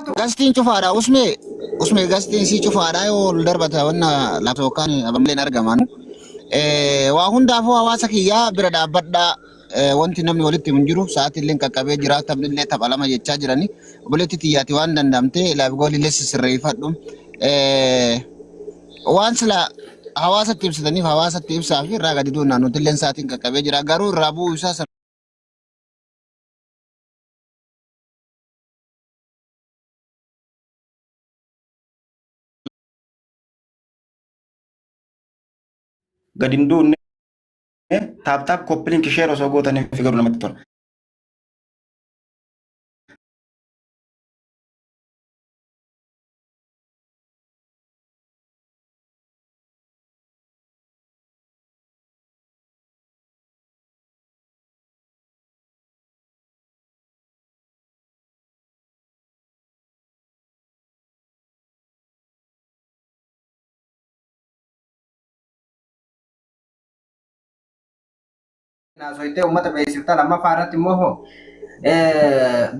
Gastiin cufaadha. Usmee usmee gastiin sii cufaadha yoo ol darbata wanna laaptookaan abamleen argaman. Waa hundaafuu hawaasa kiyyaa bira dhaabbadhaa. Wanti namni walitti hin jiru sa'aatii illee qaqqabee jira taphni illee tapha lama jechaa jirani. Obboleetti xiyyaati waan danda'amte laaf goolii illee sirreeffadhu. Waan sila hawaasatti ibsataniif hawaasatti ibsaa fi irraa gadi duunaa nuti illee sa'aatiin qaqqabee jira garuu irraa bu'uu isaa Gadi hin duunne taap taap koppiliin sheer osoo gootaniif garuu namatti tola. Haasoytee uummata beeksifta lammaffaa irratti immoo hoo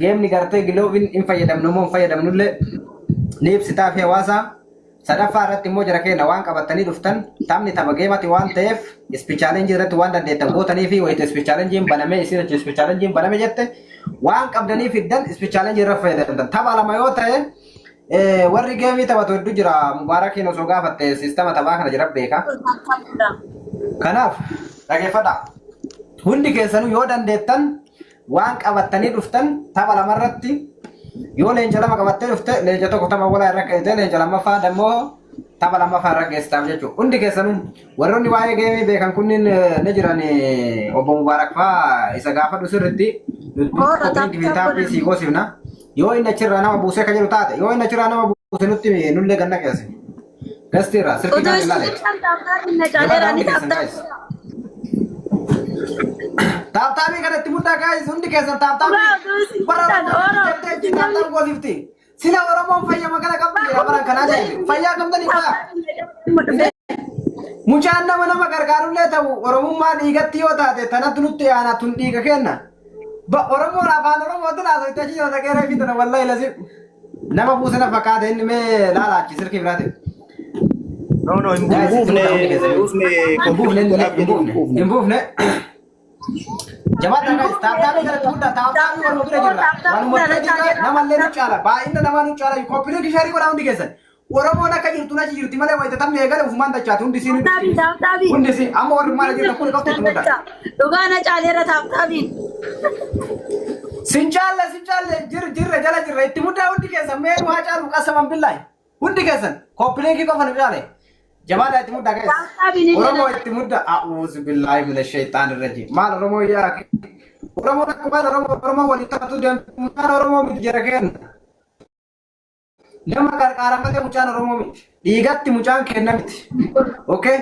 geemni gartee gilooviin hin fayyadamnu immoo hin fayyadamnullee ni ibsitaa fi hawaasaa sadaffaa irratti immoo jara keenya waan qabattanii dhuftan taphni tapha geemati waan ta'eef ispichaalenjii irratti waan dandeettan gootanii fi wayita ispichaalenjiin banamee isin achi ispichaalenjiin baname jette waan qabdanii fiddan ispichaalenjii irra fayyadamtan tapha lama yoo ta'e warri geemii taphatu hedduu jira Mubaarakiin osoo gaafatte siistama taphaa kana jira beeka. Kanaaf dhageeffadha. Hundi keessanuu yoo dandeettan waan qabattanii dhuftan tapha lamarratti yoo leenca lama qabattee dhufte leenca tokko tapha walaa irra keessee leenca lammaffaa dammoo tapha lammaffaa irra geessitaaf jechuudha. Hundi keessanuu warroonni waa'ee geemii beekan kunniin ni jiran obbo Mubaarak fa'aa isa gaafadhu sirriitti nuti Oora koppii fi taaptaap taappii godhan. sii goosifna. Yoo inni achirraa nama buusee kan jedhu taate yoo inni achirraa nama buuse nutti nullee ganna keessa. Gastiirraa sirkii Utuu kaan isin ilaale. ibsan taaptaapin na Jabaadhaa caaleera hundi ni keessan taaptaap guys. godha. Taaptaabii kana itti muddaa guys hundi keessan Dhugaa taaptaabii. utuu isin Bara ibsan Oromoon oora jettee isin achi namni taaptaab goosifti. Sila Oromoon fayya magala qabdi jedha baran kanaa jedhe. Fayyaa qabdanii faa. taaptaapin na caaleera dhufe. Mucaan nama nama gargaarullee ta'u Oromummaa dhiigatti yoo taate tanatti nutti aanaa tun dhiiga kenna. Ba Oromoon afaan Oromootiin haasofte achi jira dhaqee reefii tana wallahi lazim. Nama buuse na fakkaata inni mee laala achi sirkii biraatiin. No, no, hin Guys, itti buufne, muddaa hundi keessan. buufne, Hin buufne koppiliin inni godhaaf hin jedhee hin buufne buufne. hin buufne. Jabaadhaa guys taaptaabii kana itti muddaa taaptaabii waluma bira jirra. Waluma bira jirra namallee nu caala baay'ina namaa nu caala koppiliin sheerii godhaa hundi keessan. Oromoon akka jirtu achi jirti malee wayita taphni eegale ufumaan dachaati hundi isiin Taaptaabii taaptaabii. hundi isii amma warri maala jirtan kun qofti itti muddaa. Dhugaa na caaleera taaptaabiin. Sin caalle sin caalle jir jirra jala jirra itti muddaa hundi keessan mee nu haa caalu qasaman billaahi hundi keessan koppiliinkii qofa nu caale jabaadhaa itti muddaa keessa. Taaptaabiin illee Oromoo na itti mudda a'uuzu billaahi mina shayxaan irrajiim maal Oromoo yaa Oromoon akkuma Oromoo Oromoo waliin taphatu deemtu mucaan Oromoo miti jara kenna. Nama qarqaara malee mucaan Oromoo miti. Dhiigatti mucaan kenna miti. Okay?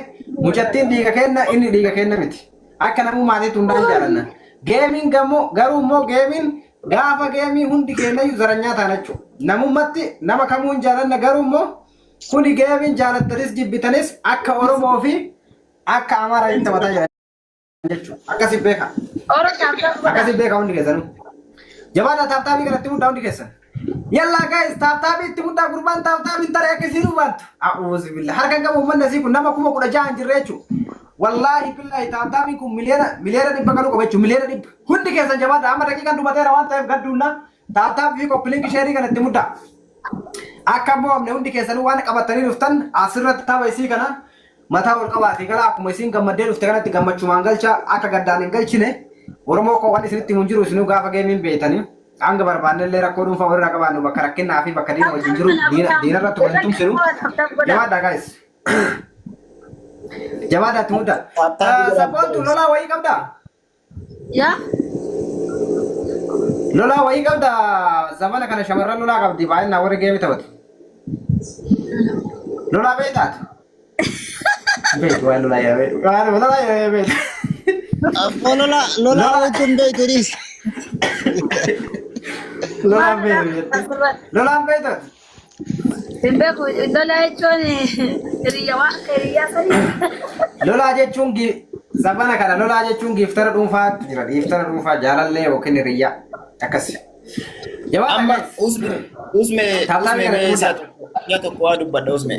Mucattiin dhiiga kenna inni dhiiga kenna miti. Akka namuu maatiitti hundaan jaalanna. Geemiin gammoo garuu immoo geemiin gaafa geemii hundi kennayyuu zaranyaa taana jechuudha. Namummatti nama kamuu hin jaalanna garuu immoo kuni geemiin jaalattanis jibbitanis akka Oromoo fi akka Amaaraa taphataa jira jechuudha. Akkasi beeka. Oro taaptaap godha. Akkasi beeka hundi keessanuu. Jabaadhaa taaptaabii kanatti muddaa hundi keessan. Yallaa guys taaptaabii itti muddaa gurbaan taaptaabiin taree akka isiin hubattu. A'uuzu billah harka hin qabu uummanni asii kun nama 16,000 hin jirre jechuudha. Wallaahi billaahi taaptaabiin kun miliyoona miliyoona dhibba galuu qaba jechuudha miliyoona dhibba. Hundi keessan jabaadhaa amma daqiiqaan dhumateera waan ta'eef gadduunna taaptaabii fi koppiliinki sheerii kana itti muddaa. Akka mo'amne hundi keessanuu waan qabatanii dhuftan asirratti tapha isii kana mataa ol qabaatii galaa akkuma isiin gammaddee dhufte kanatti gammachumaan galcha akka gaddaan hin galchine Oromoo koo waan isinitti himu hin jiru isinuu gaafa geemiin beeytanii hanga barbaanne illee rakkoo dhuunfaa walirraa qabaannu bakka rakkinnaa fi bakka diina wajjin jiru diina diina irratti wal hin tumsinu jabaadhaa guys jabaadhaa itti muddaa sabboontu lolaa wayii qabdaa Yaa lolaa wayii qabdaa zamana kana shamarran lolaa qabdi baay'inaan warri geemii taphatu lolaa beektaati Beektu waan lolaa yaa beektu. Waan lolaa yaa beektu. Abboo lola lola wajjin beektu dhiis. Lolaan beektu jette. Lolaan beektu. Hin beeku lolaa jechuun hiriyyaa waan akka hiriyyaa sanii. Lolaa jechuun zabana kana lolaa jechuun giiftara dhuunfaatti jira. Giiftara dhuunfaa jaalallee yookiin hiriyyaa akkas. Jabaadha Amma guys. usme usme Taaptaabii usme kana mee itti isaa muddaa. tokko si'a tokko waa dubbadha usme.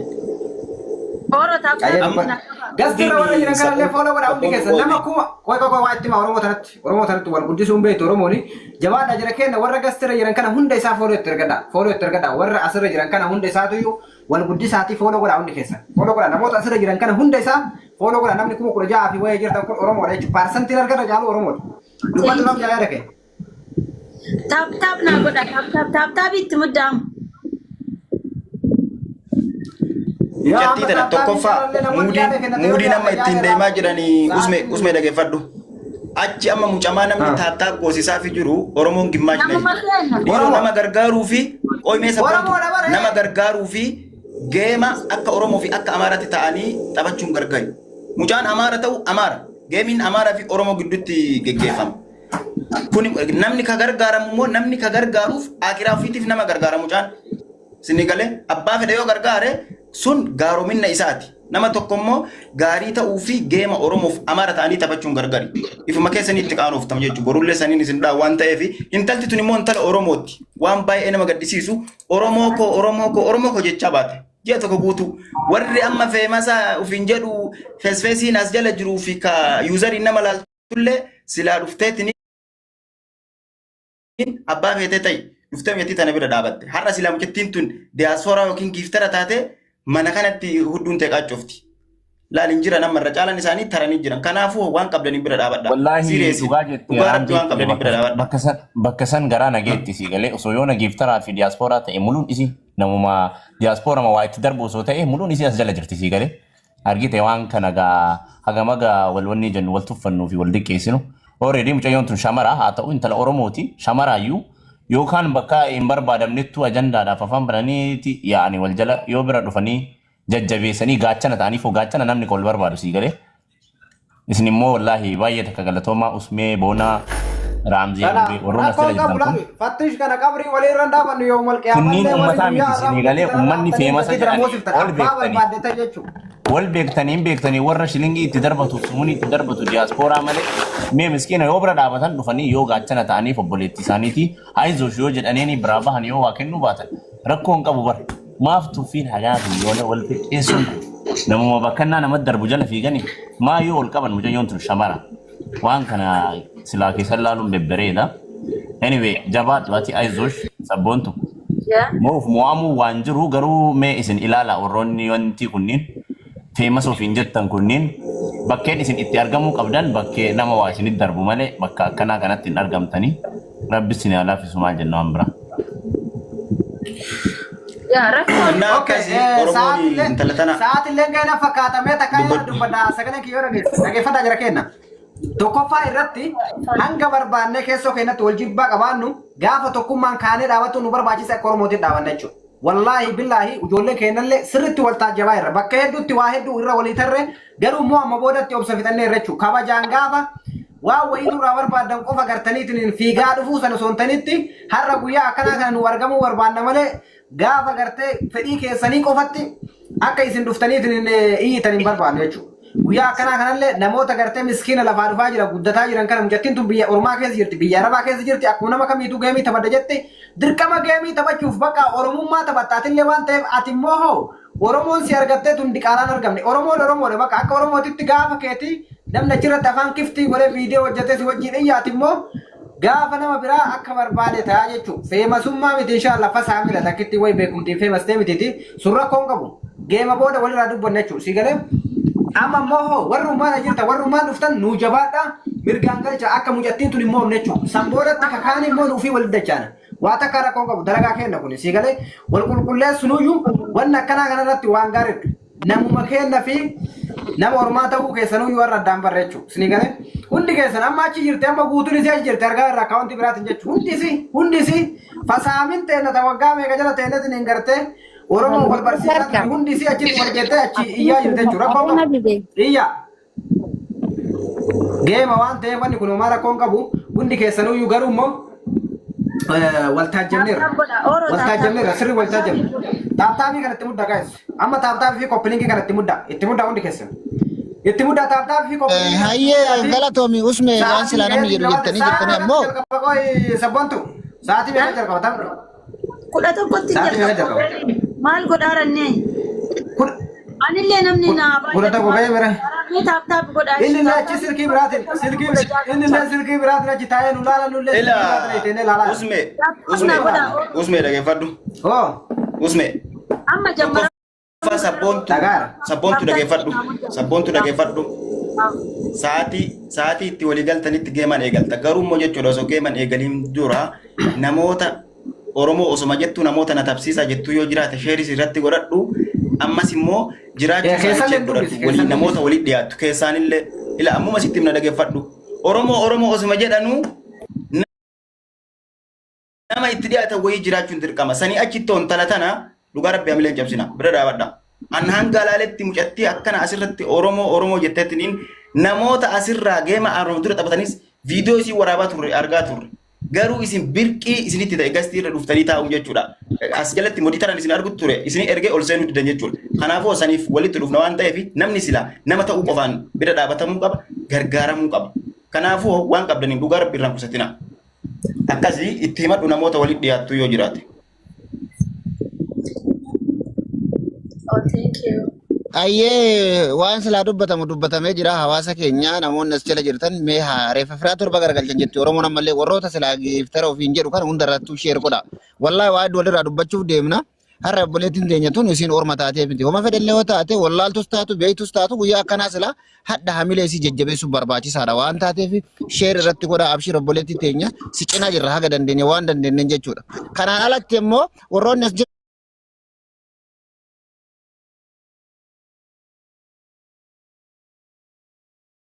Oro tap Qayyee tap Amma dubbadha. naa qaba. Gastii irra warra jiran kanallee follow godhaa hundi keessan nama kuma qoy qoy qoy waa itti himaa Oromoo tanatti Oromoo tanatti wal guddisuun beektu Oromooni jabaadha jira kenna warra gastii irra jiran kana hunda isaa follow itti ergadha follow itti ergadha warra asirra jiran kana hunda isaatuyyuu wal guddisaatii follow godhaa hundi keessan follow godhaa namoota asirra jiran kana hunda isaa follow godhaa namni 16,000 fi wayii jirtan kun Oromoodha jechuudha paarsantiin argata caalu Oromoodha dubbadhu namni yaada kee. Tap tap naa godha tap tap tap tap itti muddaamu. Yaa Mucattii amma tana taaptaabii tokkoffaa kanallee namoonni muudiin yaada kennatan yoo muudiin amma dhiyaate ittiin yaada deemaa irraa jiranii usme sa'aatiin usme dhageeffadhu. Achi amma mucamaa namni taaptaap goosisaa fi jiru Oromoon gimmaashna Namuma jechuudha. keenya. Dhiiroo Oromoo. nama gargaaruu fi qoymee sabboontu Oromoodha bara. nama gargaaruu fi geema akka Oromoo fi akka Amaaraatti ta'anii taphachuun gargaaru. Mucaan Amaara ta'u Amaara. Geemiin Amaaraa fi Oromoo gidduutti geggeeffama. Kun namni ka gargaaramu immoo namni ka gargaaruuf akiraa ofiitiif nama gargaara mucaan. Sinni galee abbaa fedhe yoo gargaare sun gaarominna isaati. Nama tokko immoo gaarii ta'uu fi geema Oromoof Amaara ta'anii taphachuun gargari. Ifuma keessanii itti qaanooftama jechuudha. Borullee saniin isin dhaa waan ta'eef intalti tun immoo intala Oromooti. Waan baay'ee nama gaddisiisu Oromoo koo Oromoo koo Oromoo koo jechaa baate. Ji'a tokko guutuu warri amma feemasa ofiin jedhu feesfeesiin as jala jiruu fi ka yuuzariin nama laaltullee silaa dhufteetiin abbaa feetee ta'i dhuftee mucattii tana bira dhaabatte. Har'a silaa mucattiin tun diyaaspooraa yookiin giiftara taate mana kanatti hudduun ta'e qaaccoofti. Laal hin jiran amma irra caalan isaanii taranii jiran. Kanaafuu waan qabdaniin bira dhaabadha. Wallaahi Sireesi dhugaa jette dhugaa rabbi Raamzii waan qabdaniin bira dhaabadha. bakka san garaa nageetti si galee osoo yoona giiftaraa fi diyaaspooraa ta'e muluun isi namuma diyaaspooraa waa itti darbu osoo ta'e muluun isi as jala jirti si galee argite waan kana gaa hagama gaa wal wanni jennu wal tuffannuu fi wal diqqeessinu. Already mucayyoon tun shamara haa ta'u intala Oromooti shamaraayyuu yookaan bakka hin barbaadamnettu ajandaadhaaf afaan bananiiti yaa'anii wal jala yoo bira dhufanii jajjabeessanii gaachana ta'anii foo gaachana namni wal barbaadu sii galee. Isin immoo wallaahi baay'ee takka galatoomaa Usmee Boonaa Raamzee Kana Ambee warroon as jala rakkoon qabu jirtan kun laami. Fattish kana qabrii walii irra hin dhaabannu yoo mal kunniin qiyaamallee warri uummataa guyyaa miti har'aa isinii galee mucattii tanarra uummanni haftanii feemasa mucattii tana jedhanii moosiftan ol abbaa beektanii barbaadde ta'e jechuudha. wal beektanii hin beektanii warra shilingii itti darbatuuf sumuunii itti darbatu diyaaspooraa malee mee miskiina yoo bira dhaabatan dhufanii yoo gaachana ta'aniif obboleettii isaaniitii ayizoosh yoo jedhaniini biraa bahan yoo waa kennuu baatan rakkoo hin qabu bara maaf tuffiin hagaa fi yoona wal xiqqeessuun namuma bakkannaa namatti darbu jala fiiganii maa yoo ol qaban mucayyoon tun shamara waan kana silaa keessan laaluun bebbereedha. Anyway, jabaadhu ati ayizoosh sabboontu. Yaa. Moof mo'amuu waan jiru garuu mee isin ilaala warroonni wanti kunniin feemas ofiin jettan kunniin bakkeen isin itti argamuu qabdan bakkee nama waa isinitti darbu malee bakka akkanaa kanatti hin argamtanii rabbi isin haa laaffisu maal jenna waan biraa. Yaa rakkoon. Innaa Okay, akkasii Oromoon intala tana sa'aatillee gana fakkaatamee takka yoo dubbadhu. dubbadha sagaleen kiyyoo dhageeffadhaa jira kenna. Tokkoffaa irratti hanga barbaannee keessoo keenyatti wal jibbaa qabaannu gaafa tokkummaan kaanee dhaabachuu nu barbaachisa akka Oromootiin dhaabanna jechuudha. Wallaahi billaahi ijoollee keenyallee sirriitti wal taajjabaa irra bakka hedduutti waa hedduu irra walii tarree garuu immoo amma boodatti obsa fixannee irra jechuudha. Kabajaan gaafa waan wayii nurraa barbaadan qofa gartaniitiin fiigaa dhufuu sana osoo hin tanitti har'a guyyaa akkanaa kana nu argamuu barbaanna malee gaafa gartee fedhii keessanii qofatti akka isin dhuftaniitiin iyyitan hin barbaannu jechuudha. Guyyaa akkanaa kanallee namoota gartee miskiina lafaa dhufaa jira guddataa jiran kana mucattiin tun biyya ormaa keessa jirti biyya arabaa keessa jirti akkuma nama kamiituu geemii taphadha jette dirqama geemii taphachuuf bakka oromummaa taphattaatillee waan ta'eef ati immoo hoo Oromoon si argattee tun diqaalaan argamne Oromoon Oromoodha bakka akka Oromootitti gaafa keetii namni achirratti afaan kiftii godhee viidiyoo hojjetee si wajjin iyyaati immoo gaafa nama biraa akka barbaade ta'a jechuudha. Feemasummaa miti inshallah fasaa mila takkitti wayi beekumtiin feemas ta'e mitiiti sun rakkoon qabu. Geema booda walirraa dubbanna jechuudha. Si galee amma immoo hoo warrummaan jirta warrummaan dhuftan nuu jabaadha mirgaan galcha akka mucattiin tun immoo omne jechuudha. San boodatti kakaan immoo nuufii walitti dachaana. Waa takka rakkoon qabu dalagaa kenna kun si galee wal qulqulleessunuyyuu wanni akkanaa kanarratti waan gaariidha. Namuma kenna fi nama ormaa ta'uu keessanuyyuu warra addaan barre jechuudha. Isinii galee hundi keessan amma achi jirti amma guutuun isii achi jirti argaa irraa akkaawuntii biraatiin jechuudha. Hundi isii hundi isii fasaamin teenna ta waggaa meeqa jala teennetiin hin gartee Oromoo wal barsiisaa turte hundi isii achitti wal geettee achi iyyaa jirti jechuudha. Rakkoon qabu. Iyyaa. Geema waan ta'eef wanni kun homaa rakkoon qabu hundi keessanuyyuu garuu immoo wal taajjabneerra. Tap tap godha. Oro Wal tap tap taajjabneerra godha. sirrii wal taajjabne. Taaptaabii kanatti muddaa guys. Amma taaptaabii fi koppilinkii kanatti muddaa. Itti muddaa hundi keessan. Itti muddaa taaptaabii fi koppilinkii kanatti Hayyee muddaati. galatoomi usme waan Sa'aatiin silaa namni ga'ee jedhu gabaate jettanii sa'aa jirtanii irratti ammoo jalqaba qoy sabboontu. Sa'aatii meeqa jalqaba taphni? 11tti Sa'aatii meeqa jalqaba. jalqaba? Maal godhaaranne? Anillee namni naa 11 ga'ee bira. Mee tap tap godhaa. Inni illee achi silkii biraatiin silkii inni illee silkii biraatiin achi taa'ee nu laala nu illee Ila silkii biraatiin ittiin ilaalaa. Usme, Usme, Usme dhaggeeffadhu. Hoo Usme Amma jammara. tokkoffaa sabboontu Dhagaara. sabboontu dhaggeeffadhu. Sabboontu dhaggeeffadhu. Sa'aatii itti walii galtanitti geeman eegalta. Garuu immoo jechuudha osoo geeman eegaliin dura namoota Oromoo osoma jettu namoota na tabsiisaa jettu yoo jiraate sheeris irratti godhadhu. Ammas immoo jiraachuu isaanii Keessan check dubbisi, godhadhu. keessan Walii namoota dubbisi. walitti dhiyaattu keessaanillee ila ammuma sitti himna dhaggeeffadhu. Oromoo Oromoo osoma jedhanuu nama itti dhiyaatan wayii jiraachuun dirqama. Sanii achitti ontala tana dhugaa rabbi hamileen cabsina. Bira dhaabadha. An hanga laaletti mucattii akkana asirratti Oromoo Oromoo jetteettiniin namoota asirraa geema arroof dura taphatanis viidiyoo isii waraabaa turre argaa turre. Garuu isin birqii isinitti ta'e gastii irra dhuftanii taa'uun jechuudha. As jalatti moditaran isin argutu ture isin ergee ol seenuu didan jechuudha. Kanaafuu saniif walitti dhufna waan ta'eef namni sila nama ta'uu qofaan bira dhaabatamuu qaba gargaaramuu qaba. Kanaafuu waan qabdaniin dhugaa rabbi irraan kusatina. Akkasii itti himadhu namoota walitti dhiyaattu yoo jiraate. Oh, thank you. Ayyee waan silaa dubbatamu dubbatamee jira hawaasa keenya namoonni as jala jirtan mee haa reeffa firaa torba garagalchan jetti Oromoon ammallee warroota silaa giiftara ofiin jedhu kana hunda irrattuu share godha. Wallaahi waa hedduu walirraa dubbachuuf deemna. Har'a obboleettiin teenya tun isiin orma taatee miti. Homa fedhellee yoo taate wallaaltus taatu beektus taatu guyyaa akkanaa silaa hadha hamilee isii jajjabeessuun barbaachisaadha waan taateef share irratti godha abshir obboleettii teenya si cinaa jirra haga dandeenye waan dandeenyeen jechuudha. Kanaan alatti immoo warroonni as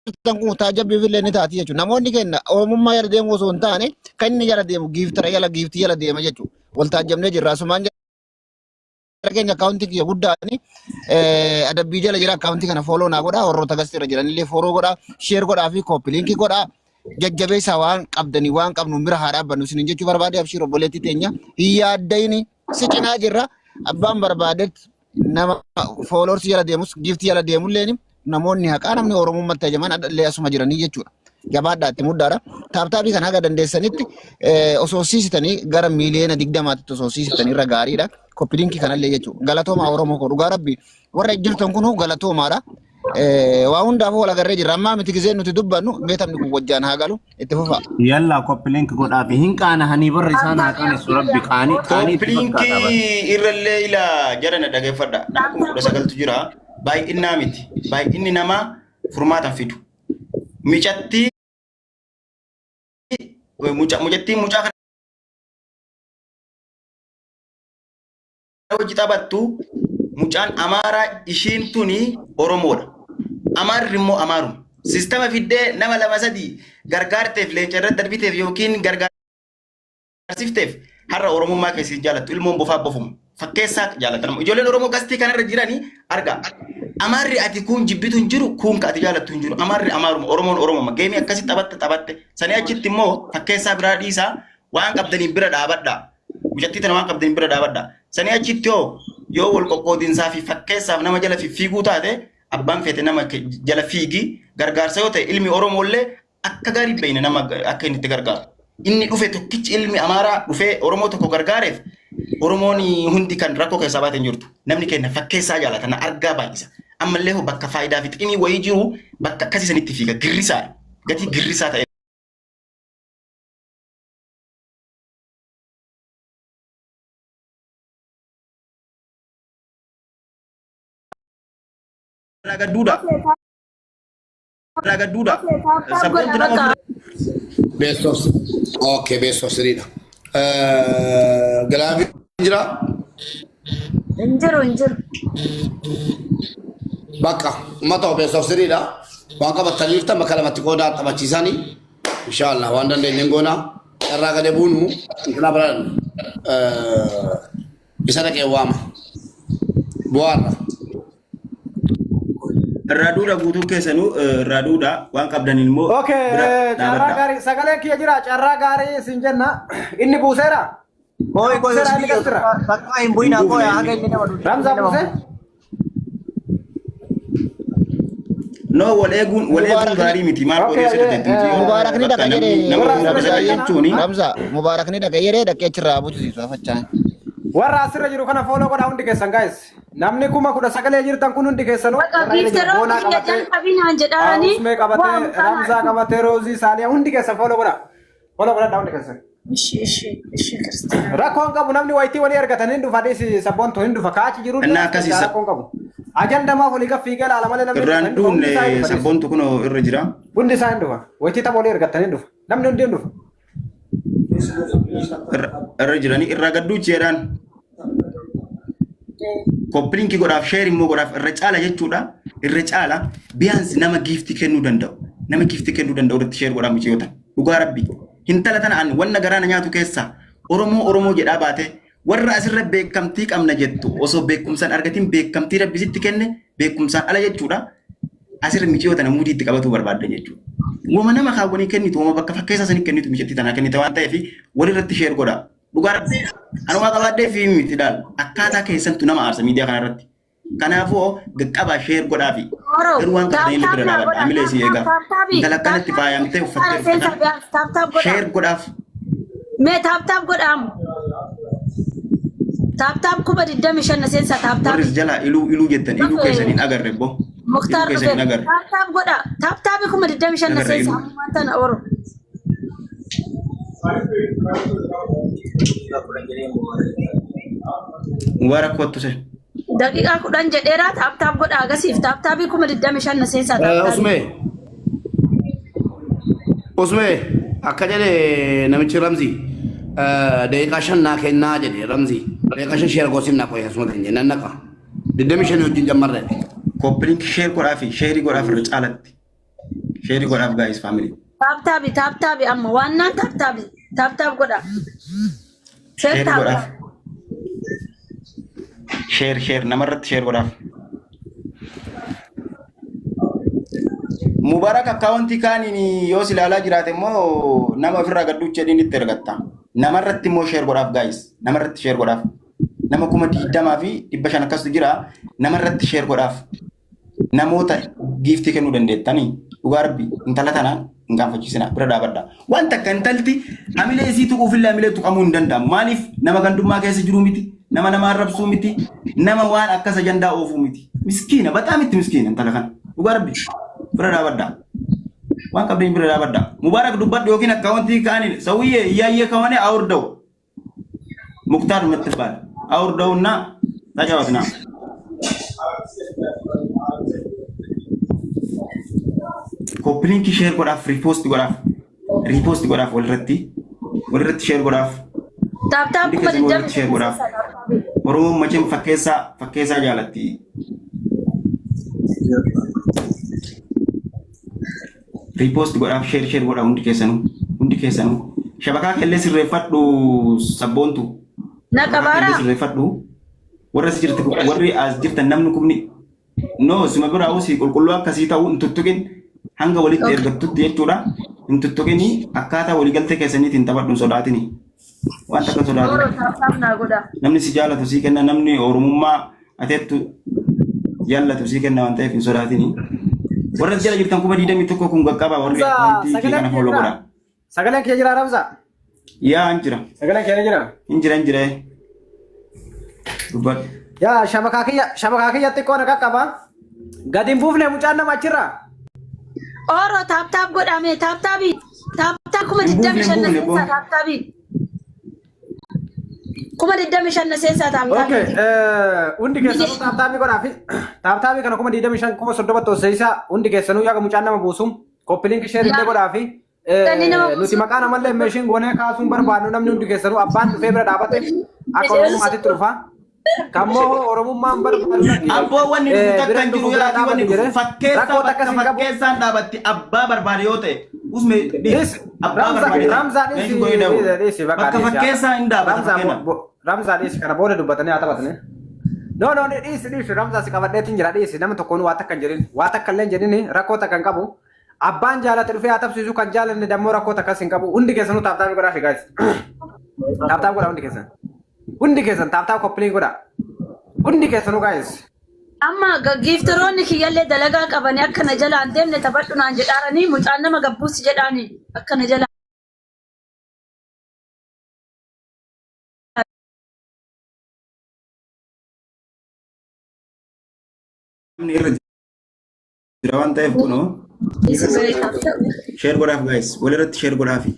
jirtan kun taajabbiif illee ni taati jechuudha. Namoonni keenya oromummaa jala deemu osoo hin taane kan inni jala deemu giiftara jala giiftii jala deema jechuudha. Wal taajjabnee jirra asumaan jara keenya akkaawuntii kiyya guddaani adabbii jala jira akkaawuntii kana fooloo naa godhaa warroota gastii irra jiranillee fooloo godhaa sheer godhaa fi kooppi liinkii godhaa jajjabeessaa waan qabdanii waan qabnu bira haa dhaabbannu isiniin jechuu barbaade abshiir obboleettii teenya hin yaaddayini si cinaa jirra abbaan barbaadet nama fooloorsi jala deemus giiftii jala deemulleen namoonni haqaa namni oromummaatti ajaman adhallee asuma jiranii jechuudha. Jabaadhaa itti muddaadha. Taaptaabii kan haga dandeessanitti osoo siisitanii gara miiliyoona 20tti osoo siisitanii irra gaariidha. Koppiliinkii kanallee jechuudha. Galatoomaa Oromoo koo dhugaa rabbi warra jirtan kun galatoomaadha. Waa hundaafuu wal agarree jirra. Ammaa miti gizeen nuti dubbannu meetamni kun wajjaan haa galu itti fufa. Yalla copy link godhaafi hin qaanahanii barra isaan haa qaanessu rabbi qaanii qaanii itti fakkaata bara. Koppiliinkii irrallee ilaa jara na dhaggeeffadha. Nama 19,000tu jira. Baay'innaa miti. Baay'inni namaa furmaata hin fidu. Micattii mucattiin mucaa kana hojii taphattu mucaan Amaaraa ishiin tuni Oromoodha. Amaarri immoo Amaaruma. Sistama fiddee nama lama sadii gargaarteef leenca irratti darbiteef yookiin gargaarsifteef har'a Oromummaa keessi hin jaalattu. Ilmoon bofaa bofuma. Fakkeessaa jaalatan. Ijoolleen Oromoo gastii kanarra jiranii argaa. Amaarri ati kuun jibbitu hin jiru, kuun ka ati jaalattu hin jiru. Amaarri Amaaruma, Oromoon Oromuma. Geemii akkasii taphatte taphatte. Sanii achitti immoo fakkeessaa biraa dhiisaa waan qabdaniin bira dhaabadhaa. Mucattii tana waan qabdaniin bira dhaabadhaa. Sanii achitti hoo yoo wal qoqqoodinsaa fi fakkeessaaf nama jala fiiguu taate abbaan feete nama jala fiigi gargaarsa yoo ta'e ilmi Oromoollee akka gaarii beeyna nama akka inni itti gargaaru. Inni dhufe tokkichi ilmi Amaaraa dhufee Oromoo tokko gargaareef Oromoon hundi kan rakkoo keessaa baate hin jirtu. Namni keenya fakkeessaa jaalata na argaa baay'isa. Ammallee hoo bakka faayidaa fi xiqimii wayii jiru bakka akkasii sanitti fiiga girrisaa gatii girrisaa ta'e. Irraa gadduudha. Irraa gadduudha. Sabboontu nama ofirra Best of okay, best of three dha. Gilaafi jira. Hin jiru hin jiru. Bakka uummata best of three dha. Waan qabatanii jirtan bakka lamatti qoodaa taphachiisanii. Inshallah waan dandeenye hin goona. Carraa gadi buunu intina biraan isa dhaqee waama. Bu'aarra. Irraa duudha guutuu keessanuu irraa duudha waan qabdaniin immoo Okay, bira carraa dhaabadha. gaarii sagaleen kiyya jira carraa gaarii isin jenna inni buuseera. Koi koi Buuseera inni gastira. bakka hin bu'inaa koi haga inni nama duuti. Ramzaa buuse. No wal eeguun wal eeguun Mubaarak gaarii miti maal Okay, godhee sirriitti eh, miti Mubaarak ni bakka dhaqa namni jedhe nama warra fuula asirra biraa jiru kana jechuuni. Ramza Mubaarak ni dhaqa jedhee dhaqee achirraa buchisiisu afachaan. Warra asirra jiru kana follow godhaa hundi keessan guys. Namni 19,000 jirtan kun hundi keessanuu Bakka warra irra jiru giifteroonni Boonaa kiyya qabatee jalqabinaan jedhaani Usmee waa qabatee mucaan Ramzaa qabatee Roozii Saaliyaa hundi keessan follow godhaa. Follow godhadhaa hundi keessan. Ishi ishi ishi kiristaana. Rakkoon qabu namni wayitii walii argatan hin dhufa dhiisi sabboontu hin dhufa kaachi jiru Innaa akkasii rakkoon qabu. Ajandamaaf olii gad fiigee laala malee namni irraan hin dhufa hundi isaa hin duunne dhufa dhiisi. sabboontu kunoo irra jira. Hundi isaa hin dhufa. Wayitii tapha olii argatan hin dhufa. Namni hundi hin dhufa. Irra jiranii irraa gadduu jedhaan koppiliinki godhaaf sheer immoo godhaaf irra caala jechuudha. Irra caala biyaansi nama giiftii kennuu danda'u. Nama giiftii kennuu danda'u irratti sheer godhaa mucayyoota. Dhugaa rabbi. Hintala tana an wanna garaa na nyaatu keessaa Oromoo Oromoo jedhaa baate warra asirra beekamtii qabna jettu osoo beekumsaan argatiin beekamtii rabbi sitti kenne beekumsaan ala jechuudha. Asirra miciyoo tana muudii itti qabatuu barbaaddan jechuudha. Wama nama kaawwanii kennitu wama bakka fakkeessaa sanii kennitu micittii tanaa kennite waan ta'eef walirratti sheer godhaa. Dhugaa rabbi anumaa qabaadhee fi miti daal akkaataa keessantu nama aarsa miidiyaa kanarratti. Kanaafuu qaqqabaa sheer godhaafi. Oro Garuu waan taap qabatan illee taap bira naa dhaabadha. godha Amilee taap si taap eegaa. taap taapi Intala taap akkanatti taap faayamtee uffattee kana dhufte seensa kana biyaans taap taap godha. sheer godhaaf. Mee taap taap godhaamu. Taap taap 25,000 na seensa taap Warri taapi. jalaa iluu iluu jettan iluu Dhufe keessan hin agarre bo. Iluu Muktaar keessan dhufe hin agarre. taap taap godha taap taapi 25,000 na Agarre seensa iluu. ammumaan tana oro. Mubaarak kottu se. Daqiiqaa 10 jedheera taap taap godha agasiif taap taapi 25,000 na seensa taap taapi. Usmee. Usmee akka jedhe namichi Ramzii daqiiqaa 5 naa kennaa jedhe Ramzii daqiiqaa 5 sheer goosiif naa qoyee asuma ta'e nan naqa 25 wajjin jammarre. Koppiliink sheer godhaafi sheerii godhaaf irra caalatti. Sheerii godhaaf guys family. Taap taapi taap taapi amma waannaan taap taapi taap taap godha. Sheer Sheerii taap godhaaf. Sheer sheer namarratti sheer godhaaf. Mubarak akkaawuntii kaaniin yoo si ilaalaa jiraate immoo nama ofirraa gadduucha jedhiin itti ergatta. Namarratti immoo sheer godhaaf guys. Namarratti sheer godhaaf. Nama 20,500 akkastu jira. Namarratti sheer godhaaf. Namoota giiftii kennuu dandeettanii dhugaa rabbi intala tana hin gaanfachiisina bira dhaabadha. Wanta akka intalti hamilee isii tuquufillee hamilee tuqamuu hin danda'amu. Maaliif nama gandummaa keessa jiruu miti, nama nama arrabsuu miti, nama waan akkas ajandaa oofuu miti. Miskiina, bataam itti miskiina intala kana. Dhugaa rabbi bira dhaabadha. Waan qabdeen bira dhaabadha. Mubaarak dubbadhu yookiin akkaawwantii kaaniin sawuyyee iyyaayyee kawane awurda'u. Muktaar የምትባል አውርደውና ተጫወትና ኮፕሊንክ ሼር godhaaf riipoost godhaaf riipoost godhaaf walirratti walirratti sheer godhaaf Taap taap hundi kuma keessan digdami walirratti sheer shan godhaaf seensa taap taapi. Oromoon macheen fakkeessaa fakkeessaa jaalatti riipoost godhaaf sheer sheer godhaa hundi keessanuu hundi keessanuu shabakaa kellee sirreeffadhu sabboontu Na shabakaa kellee qabaaraa. sirreeffadhu warra as jirti warri as jirtan namni kumni no sima biraa usii qulqulluu akkasii ta'uu hin tuttuqin hanga walitti Okay. ergattutti jechuudha hin tuttuqini akkaataa waliigaltee keessaniitiin taphadhu hin sodaatini waan takka hin Oro sodaatin taap taap naa godha. namni si jaalatu sii kenna namni oromummaa ateettu jaallatu sii kenna waan ta'eef hin sodaatini warra as jala jirtan 21,000 kun qaqqaba warri Ramzaa akkaawuntii kee sagaleen kana kiyya fooloo jira. godha Sagaleen kiyya jira Ramzaa. yaa hin jira Sagaleen kiyya jira. hin jira hin jira dubbadhu Yaa shabakaa kiyya xiqqoo na qaqqaba. Gadi hin buufne mucaan nama achirra. Oro taap taap godhame taap taapi taap taap kuma hin digdami buufne hin shan na buufne boo seensa taap taapi 25,000 na seensa taap Okay, taapi. hundi keessanuu taaptaabii godhaa fi taaptaabii kana 25,000 30,000 toosseessa hundi keessanuu yaga mucaan nama buusu koppiliinki sheer illee godhaa fi Kan nama nuti buusu. maqaa namallee meeshiin goonee kaasuun barbaadnu namni hundi keessanuu abbaan dhufee bira dhaabate akka oromummaatitti dhufa. Kammoo oromummaan barbaadu lakki Abboo wanni dhufu takka bira hin jiru dhufu bira yaa wanni dhaabatu dhufu jedhee fakkeessaa rakkoo takka bakka sin qabu. fakkeessaan dhaabatti abbaa barbaade yoo ta'e usme dhiis Dhiisi abbaa Ramza barbaade ta'e Ramzaa dhiisi meeshu goyee dhabu dhiisi bakka bakka dhiisi fakkeessaa hin dhaabata Ramzaa fakkeenya. Ramzaa dhiisi kana booda dubbatanii haa taphatanii. No no dhiisi dhiisi Ramzaa si qabadheetiin jira dhiisi nama tokkoon waa takka hin jedhin waa takka illee hin jedhin rakkoo takka hin qabu. Abbaan jaalate dhufee haa tapsiisu kan jaalanne dammoo rakkoo takkas hin qabu hundi keessanuu taaptaabii godhaa fi gaayis. Taaptaab godhaa hundi keessan. Hundi keessan taaptaab koppiliin godhaa. Hundi keessanuu gaayis. Amma gaggiiftaroonni kiyyallee dalagaa qabanii akka na jalaan deemne taphadhu naan jedhaaranii mucaan nama gabbuusi jedhaani akka na jalaan Namni irra jira waan ta'eef kunoo share godhaaf guys walirratti share godhaafi.